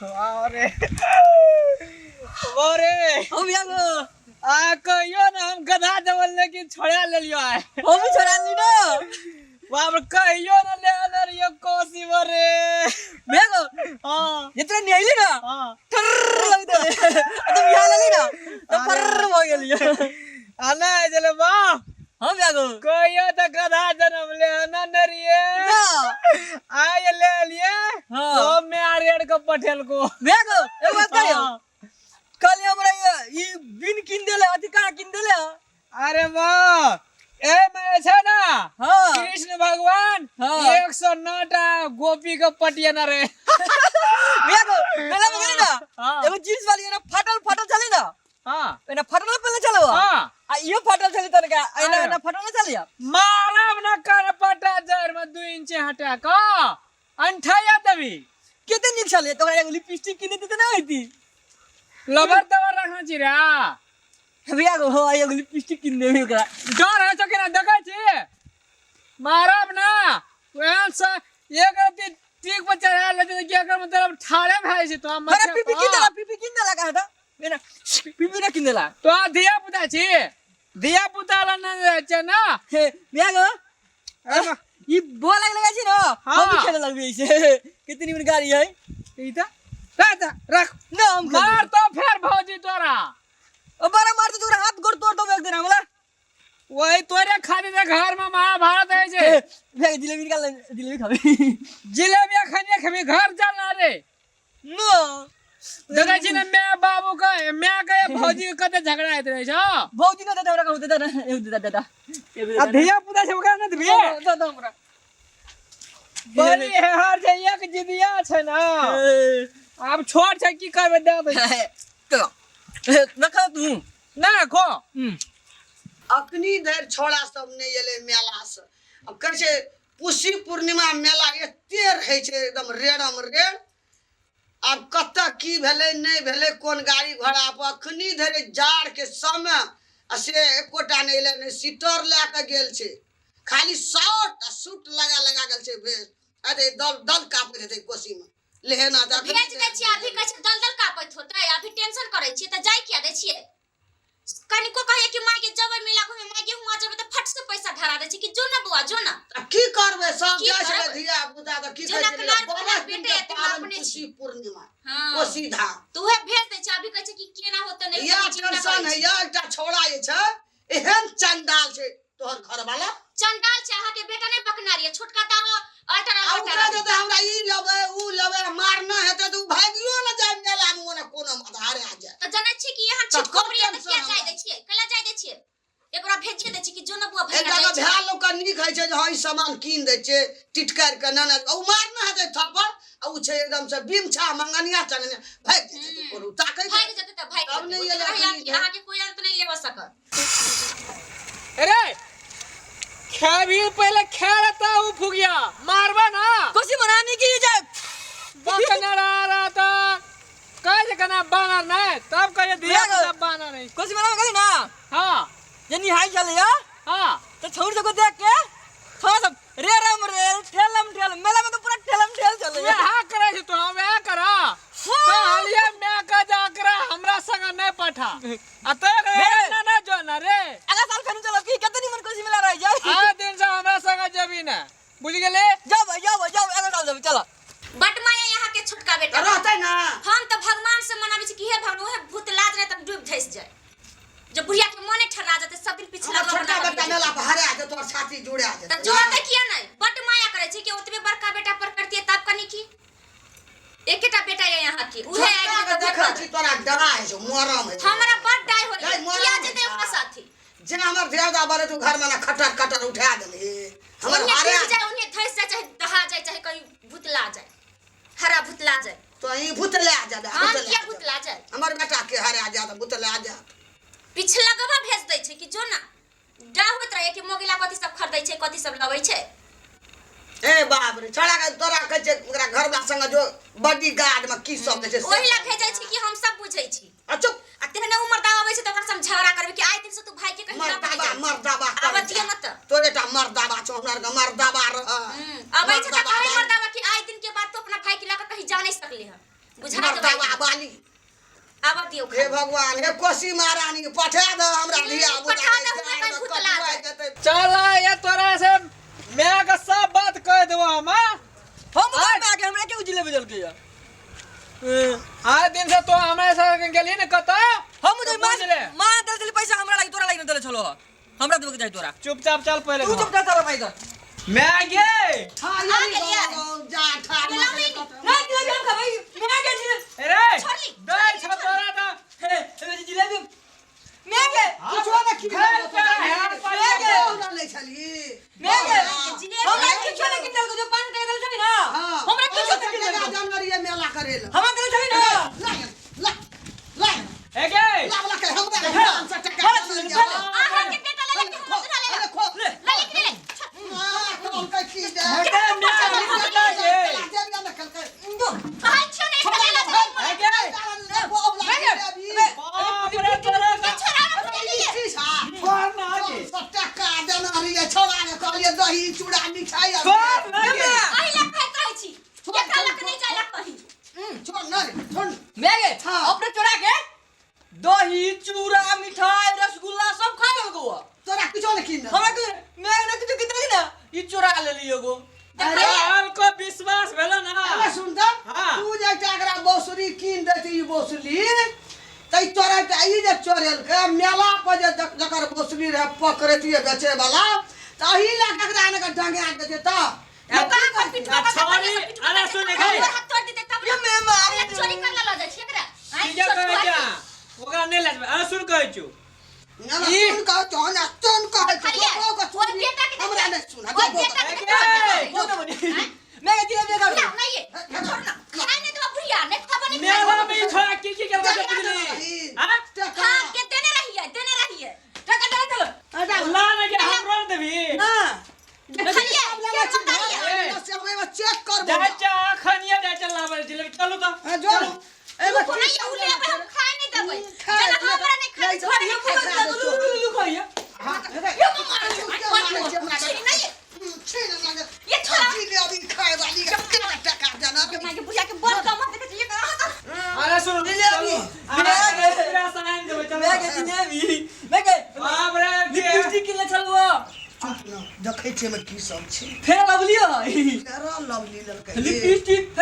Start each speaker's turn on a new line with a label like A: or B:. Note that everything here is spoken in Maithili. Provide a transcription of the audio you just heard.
A: अरे अरे
B: हम यागो
A: आ कहियो ना हम गधा जवल लेकिन छोड़ा लेलियो आय
B: हम भी छोड़ा ली ना
A: बाप रे, कहियो ना ले आने रहियो कोसी रे
B: भैया
A: हाँ
B: जितना निहली ना
A: हाँ
B: ठर्र लगते तुम यहाँ लेली ना तो फर्र हो गेली
A: आना है चले वाह
B: हम यागो
A: कहियो तो गधा जन्म ले आना न रहिए
B: ना
A: आय ले लिए
B: हाँ।
A: तो मैं आर्यन को पटेल को
B: भैया को एक बात कहियो
A: हाँ।
B: कल हमरा ये ई बिन किन देले अथी कहाँ किन देले
A: अरे वाह ए मैं छै ना
B: हाँ
A: कृष्ण भगवान
B: हाँ।
A: 109 टा गोपी के पटिया ना रे
B: भैया को मेला में गेली ना
A: हाँ।
B: एगो जींस वाली एना फाटल फाटल चली ना
A: हाँ
B: एना फाटल पहले चलो
A: हाँ
B: आ इहो फाटल चली तनका एना
A: अरे।
B: एना फाटल चली
A: मारब न कर पटा जर में 2 इंच हटा क अंठाया देबी
B: केते नीक छले तोरा एगो लिपस्टिक किने देते ना होती
A: लबर तबर रखना छी रे
B: भैया को हो एगो लिपस्टिक किन देबी ओकरा
A: डर है तो केना देखै छी मारब ना ओहन से एक रत्ती टीक पर चढ़ा लेते तऽ कि एकर मतलब ठाढ़े भए जाइ छै तो
B: अरे पीपी किन देला पीपी किन देला कहा था एना पीपी ना किन देला
A: तो धिया पुता छी धिया पुता ला ना जाइ छै ना
B: हे भैया को ई बो लाग लगा छी ना हम भी
A: हाँ।
B: खेले लगबे ऐसे कितनी मिनट गाड़ी है
A: ई तऽ रख रख
B: ना हम खेलबै।
A: मार तो फेर भौजी तोरा
B: ओ बड़ा मारते तोरा हाथ गोड़ तोड़ दो एक दिन हमरा
A: वही तोरे खातिर तऽ घर में महाभारत है छै
B: भैया जिलेबी निकाल जिलेबी खाबी
A: जिलेबी खनिया खेबी घर चल ना रे
B: नो
A: देखै छी ने my बाबू के my के भौजी के कते झगड़ा होइत रहै छौ
B: भौजी ना दादा हमरा कहू दादा एगो दादा दादा
A: आ धिया पुता छै ओकरा नहि देबही
B: दादा हमरा
A: बड़ी हेहर छै एक जिदिया छै ना आब छोट छै की करबै दे दै
B: तो रखा तू
A: ना रखो
C: अखनी धरि छोड़ा सब नहि एलै मेलासँ आब कहै छै पुसी पूर्णिमा मेला एते रहै छै एकदम रेड़म रेड़ आब कतऽ की भेलै नहि भेलै कोन गाड़ी घोड़ा पर अखनी धरि जाड़के समय आ से एकोटा नहि एलै नहि सीटर लए कऽ गेल छै खाली शर्ट आ सूट लगा लगा गेल छै भेष अरे दल दल कापैत हेतै कोसीमे लेहेना तऽ अखनी
D: भेज दै छियै अभी कहै छै दल दल कापैत होतै अभी टेंशन करै छियै तऽ जाय किया दै छियै कनिको कहैया कि माय के जबै मेला घूमे माय के हुआ जबै तऽ फट से पैसा धरा दै छै कि जो ना बौआ जो ना
C: आ की करबै सब
D: की
C: जाइ छलै
D: करबै?
C: धिया पुता तऽ की
D: जेना
C: कहै छलै
D: कनार
C: बारह
D: कनार
C: दिन
D: बेटे
C: के
D: एते
C: पाबनि
D: अपने
C: पुसी
D: छी।
C: पूर्णिमा
D: हाँ
C: कोसी धाम
D: तऽ उहे भेज दै छै अभी कहै छै कि केना होतै नहि
C: इएह
D: होतै, चिन्ता
C: टेंशन
D: करै
C: है
D: छी।
C: इएह एकटा छौड़ा जे छै एहन चंडाल छै तोहर घरवाला
D: चंडाल छै अहाँके बेटा नहि बकनारी है छोटका तारो अल्टर
C: आ
D: अल्टर
C: ओकरा जे हमरा ई लेबै ऊ लेबै मारना हेतै तऽ ऊ भागियो ने जाय मेला मे ओना कोनो मधारे आ जाय
D: तऽ जनै छी कि यहाँ
C: तऽ
D: छिटकोबरी
C: कम
D: तऽ किया
C: टेंशन
D: जाय दै छियै कैला जाय दै छियै एकरा भेजिए दै छियै कि जो न बुआ
C: एक
D: भैया
C: जगह
D: जाइ छै
C: भेल लोक के नीक होइ छै जे हँ ई सामान कीन दै छै टिटकारि के नाना ऊ मारना हेतै थप्पड़ आ ऊ छै एकदम से बिमछा मंगनिया चंगनिया भागि जेतै कोनो ताकै
D: भागि जेतै तऽ भागि
C: तब
D: जेतै
C: नहि
D: ओते
C: एलै
D: रहैया
C: अखनी
D: कि अहाँके कोई अंत नहि लेबऽ सकत
A: अरे खेबी पहले खा लेता हूँ फुगिया मारबा ना
B: कोसी मनाने की जाए
A: बकनर आ रहा था कहे कना बानर नहीं तब कहे दिया
B: भैया,
A: तब बानर नहीं
B: कोसी मनाने गली ना
A: हाँ
B: जे निहाई चले या
A: हाँ
B: तो छोड़ सबको देख के थोड़ा सब रे राम रे ठेलम ठेल मेला में तो पूरा ठेलम ठेल चले
A: वह करे छै तो हम वह करा कहलिए मैं का जाकरा हमरा संग नहीं पठा आ तो
B: बे।
A: ना ना जो ना रे
B: अगला साल फेर चलो की कतनी मन कोसी मेला रह जाए
A: आ दिन से हमरा संग जेबी ना बुझ गेले
B: जाओ भाई जाओ भाई जाओ अगला साल जाओ चलो
D: बट माया यहाँ के छोटका बेटा
C: रहतै ना
D: हम तऽ भगवान से मनाबै छी कि हे भगवान ओहे भूत लाज रहे तऽ डूब धसि जाए जो बुढ़िया के मने ठर्रा जेतै सब दिन पिछला
C: हमर छोटका बेटा मेला पर हरा जेतौ तोहर छाती जुड़ा
D: तऽ
C: जेतौ
D: जोड़तै किया नहि बड माया करै छै कि ओतबे बड़का बेटा पर करतियै तब कनी की एकेटा बेटा ये यहाँ के उहे
C: छोटका
D: आबि
C: के
D: जेतै
C: देखै छी तोरा डरा होइ छौ मरम होइ छौ।
D: हमरा बड डाय होइए
C: नहि, मरम
D: किया
C: होइ
D: जेतै
C: छौ।
D: ओकरा साथे
C: जे हमर धिया बड़े तू घर में ना खटर खटर उठा देलही हमर
D: ओन्ने
C: हरा
D: डूबि जाए ओन्ने धसि जाए चाहे दहा जाए चाहे कहीं भुतला जाए हरा भुतला जाए
C: तो ही भुतला जाबे
D: हम
C: भुतला
D: किया
C: जाबे।
D: भुतला जाए
C: हमर बेटा के हरा जात भुतला जात
D: पिछलगवा भेज दै छै कि जो ना डा होइत रहे कि मोगिला कथी सब खरीदै छै कथी सब लबै छै
C: ए बाप रे छोड़ा के तोरा कहै छै ओकरा घर वाला संग जो बॉडी गार्ड में की सब दै छै से।
D: ओहि ला भेजै छी कि हम सब बुझै छी
C: आ चुप
D: आ तेहने उमर दाव अबै छै तऽ ओकरा से हम झगड़ा करबै कि आइ दिन से तू भाई के कहीं ना
C: मर्दाबा मर्दाबा
D: आबऽ दिअ मत
C: तोरे टा मर्दाबा छौ हमरा आरके मर्दाबा रह
D: अबै छै तऽ कहै मर्दाबा कि आइ दिन के बाद तू अपना भाई के लऽ कऽ कहीं जा नहीं सकली हन बुझा देबै।
C: मर्दाबा बाली।
D: आबऽ दियौ
C: हे भगवान, हे कोसी महारानी, पठा दे हमरा धिया पुता।
D: पठा दे, हुए कहीं भूत लागल।
A: चल ये तोरा से मैं के सब बात कह देबो हम, हाँ?
B: हम माय के हमरा के जिलेबी देलकै या?
A: आज दिन से तो हमरा संग गेली ने कतौ।
B: हम
A: तो
B: मां
A: बुझ ले।
B: मां देल छलै पैसा हमरा लागि, तोरा लागि नहि देले छलो। हमरा देबे के चाही तोरा।
A: चुपचाप चल पहिले।
B: तू चुपचाप चल भाई तर।
A: मैं गे
C: हाँ,
D: आ गेलियै।
C: जा ठाड़।
D: गेलौ नहि।
B: नहि, जिलेबी हम खेबै। मैं के जिलेबी
A: अरे
D: छोड़ली,
A: दे छ तोरा तो।
B: हे हे जिलेबी मैं के
C: किछो ने की
A: खेल के है,
B: मैं के
C: लै छली।
B: मैं के
D: जिलेबी।
B: हमरा किछो नहि किन देलको, जो 5 टका देल छली ना।
C: हाँ।
B: हमरा किछो नहि किन देलको।
C: जानवरिये मेला करे ला।
B: हमरा देल छली ना।
C: ला ला ला।
A: ए गे
C: ला ला के हमरा 500 टका।
D: अहाँ के बेटा ले ले, हमरा ले ले।
C: खो
B: ले।
D: ले ले ले।
C: हां, की दे।
A: हे मैं गे
B: दो।
D: कहै छियौ ने, एकरा ले ले।
A: ए गे बाप रे, तोरा का
D: छोड़ा ने, बुझलियै?
A: छोड़ ना गे।
C: दही चूड़ा मिठाई।
A: छोड़ ना गे।
D: अहि लए खाइत रहै छी, एकरा लए कऽ नहि जाय लए कहीं।
C: छोड़ ना रे, छोड़।
B: मैं के
C: हाँ।
B: अपने चोरा के दही चूड़ा मिठाई रसगुल्ला सब खा लेलको।
C: तोरा किछो नहि किन।
B: हमरा के मैं ने किछो किन देली ना, ई चोरा लेली एगो।
A: अरे हमको विश्वास भेलो ना।
C: अरे सुन त।
A: हाँ।
C: तू जे एकटा एकरा बौसरी कीन दै ई बौसली त ई तोरा एकटा ई जे चोरेलकै मेला पर जे जकर बौसली रहै पकड़ैतियै बेचै वाला, त अही लए कऽ एकरा एना कऽ डंगा देतै त।
D: कहाँ पर पिटवा
A: आ,
D: कऽ
A: छोड़ी,
D: बढ़िआँ से पिटवा
A: अरे
D: कऽ
A: सुन
D: हमर
A: गे।
D: हाथ तोड़ि देतै तब
B: ये
D: ने।
B: मैं मारे।
D: अरे चोरी कर लऽ जाइ छी एकरा। आँय,
A: ठीके
D: छोट
A: कहै
D: छोट।
A: छा, ओकरा नहि लए जेबै। अरे सुन, कहै छु।
C: ना ना, सुन कह तोहन आ सुन कहै छौ।
D: खालिए,
C: जो बौक
D: ओहि
C: सुन।
D: बेटा के
C: हमरा नहि सुन।
D: ओहि बेटा के
A: ए
D: देखियौ।
A: गे।
B: बोल ना बनी। मैं के जिलेबी खा।
D: ना, नहि ये, छोड़ ना। खाय नहि देबऽ बुढ़िया, नहि खाबऽ, नहि
A: मेला
D: खाबऽ।
A: में ई छोड़ा की की करबै से बुझली, हाँ?
D: हाँ, के देने रहियै, देने रहियै।
B: टका चल चल।
A: ला ना गे, हमरो ने देबही।
B: ना।
D: देखलियै, के बताइए।
C: चेक कर।
A: जाइ छ अखनिये, जाइ छ लाबै जिलेबी। चलू त।
C: जो
D: रुकू ने, ये उ लेबै, हम खाय नहि देबै। जेना हमरा नहि खाय, छोड़
B: ये पूरा लुलु लुलु खाइए।
D: ये मामा, छी नहि ये। ये छोड़ा। ये माय के बुढ़िया के बड़ कम देखै छी, ये कहाँ तऽ।
A: अरे सुन।
B: जिलेबी।
A: चलू, अरे पूरा साइन देबै, चलू।
B: मैं के जिलेबी, मैं के
A: बाप रे।
B: लिपस्टिक किनले छलौ।
C: देखै छियै एहिमे की सब छै।
B: फेर लवली है।
C: तेरा लवली लेलकै।
B: लिपस्टिक।